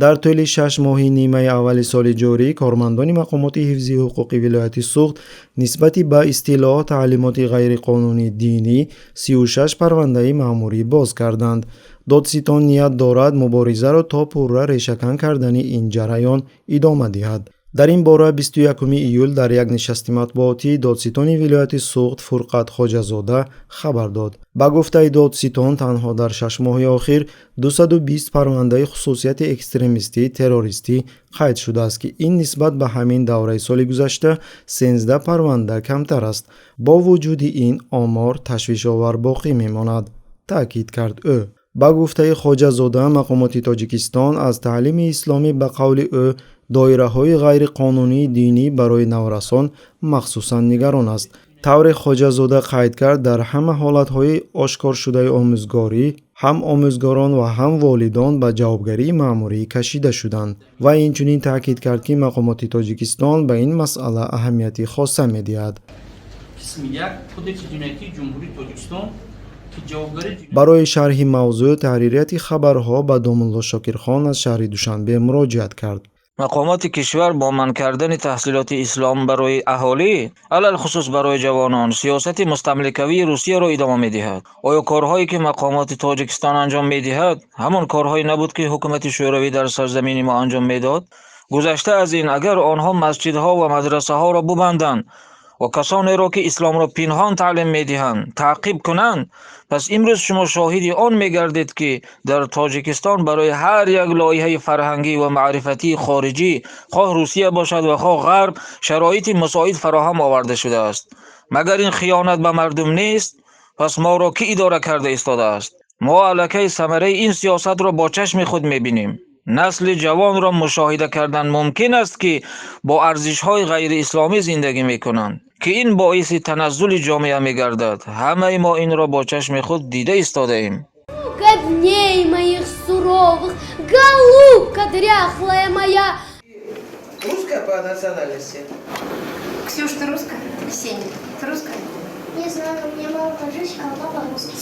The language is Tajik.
Дар тӯли 6 моҳи нимаи аввали соли ҷорӣ кормандони мақомоти ҳифзи ҳуқуқи вилояти Суғд нисбати ба истилоҳ таълимоти ғайриқонунии динӣ 36 парвандаи маъмурӣ боз карданд. Додситон ният дорад, муборизаро то пурра решакан кардани ин ҷараён идома диҳад. Дар ин бора 21 июл дар як нишасти матбуотӣ додситони вилояти Суғд Фурқат Хоҷазода хабар дод. Ба гуфтаи додситон, танҳо дар 6 моҳи охир 220 парвандаи хусусияти экстремистӣ, террористӣ қайд шудааст, ки ин нисбат ба ҳамин давраи соли гузашта 13 парванда камтар аст. Бо вуҷуди ин, омор ташвишовар боқӣ мемонад, таъкид кард ӯ. Ба гуфтаи Хоҷазода, мақомоти Тоҷикистон аз таълими исломӣ, ба қавли ӯ, доираҳои ғайриқонунии динӣ барои наврасон махсусан нигарон аст. Тавре Хоҷазода қайд кард, дар ҳама ҳолатҳои ошкоршудаи омӯзгорӣ ҳам омӯзгорон ва ҳам волидон ба ҷавобгарии маъмурӣ кашида шуданд ва инчунин таъкид кард, ки мақомоти Тоҷикистон ба ин масъала аҳамияти хоса медиҳад. Қисми 1 Кодекси ҷиноятии Ҷумҳурии Тоҷикистон, ки ҷавобгарии Барои шарҳи мавзӯъ таҳририяти хабарҳо ба Домулло Шокирхон аз шаҳри Душанбе муроҷиат кард. Мақомоти кишвар бо манъ кардани таҳсилоти ислом барои аҳолӣ, алалхусус барои ҷавонон, сиёсати мустамликавии Русияро идома медиҳад. Оё корҳое, ки мақомоти Тоҷикистон анҷом медиҳад, ҳамон корҳое набуд, ки ҳукумати Шӯравӣ дар сарзамини мо анҷом медод? Гузашта аз ин, агар онҳо масҷидҳо ва мадрасаҳоро бубанданд ва касонеро, ки исломро пинҳон таълим медиҳанд, таъқиб кунанд, пас имрӯз шумо шоҳиди он мегардед, ки дар Тоҷикистон барои ҳар як лоиҳаи фарҳангӣ ва маърифатии хориҷӣ, хоҳ Русия бошад ва хоҳ Ғарб, шароити мусоид фароҳам оварда шудааст. Магар ин хиёнат ба мардум нест? Пас моро кӣ идора карда истодааст? Мо аллакай самараи ин сиёсатро бо чашми худ мебинем. Насли ҷавонро мушоҳида кардан мумкин аст, ки бо арзишҳои ғайриисломӣ зиндагӣ мекунанд, ки ин боиси таназзули ҷомеа мегардад. Ҳамаи мо инро бо чашми худ дида истодаем. Много дней моих суровых, голубка дряхлая моя. Русская по национальности? Ксюш, ты русская? Ксения, ты русская? Не знаю, у меня мама таджичка, а папа русский.